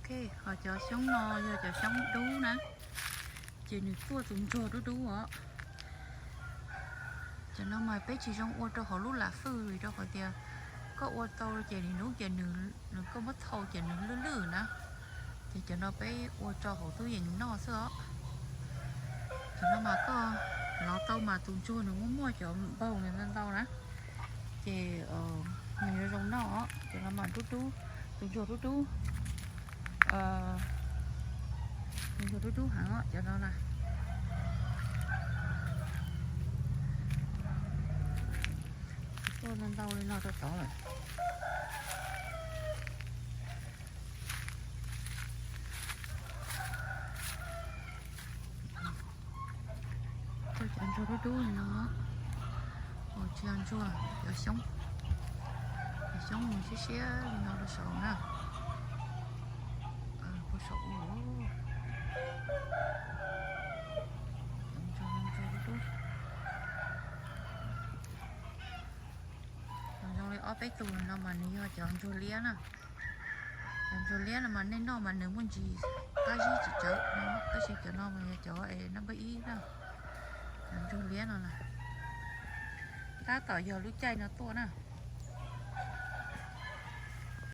Ok, ho cov xyoob no yog cov xyoob dub na, ces nws tuaj tus ntsuag dub dub os. Cov no mas peb tsis zoo ua rau hauv lub lam fwj vim rau qhov tias koj ua tau ces nim hnub ces nws, koj muab thau ces nws lwj lwj na. Ces cov no peb ua rau hauv tub yees noj xwb os. Cov no mas koj lov tau mas tus ntsuag nws muaj muaj cov npaug ntau ntau na, ces nws yuav zoo noj os. Cov no mas dub dub, tus ntsuag dub dub, tus ntsuag dub dub heev os cov no na. Tuaj ntau ntau li no rau tod lawm. Tuaj cov ntsuag dub dub li no, tsis yog ntsuag, cov xyoob, cov xyoob mus siab siab li no rau saud na. Puag saum ub, cov ntsuag dub dub. Zoo li ob peb tug no mas nws yog cov ntsuag liab na. Cov ntsuag liab no mas nej noj mas nws muaj ntsis qab zib tsis tsawv no, tab sis cov no mas yog cov es naj npawb ib na. Cov ntsuag liab no na, tab tom yog lub caij no tuaj na.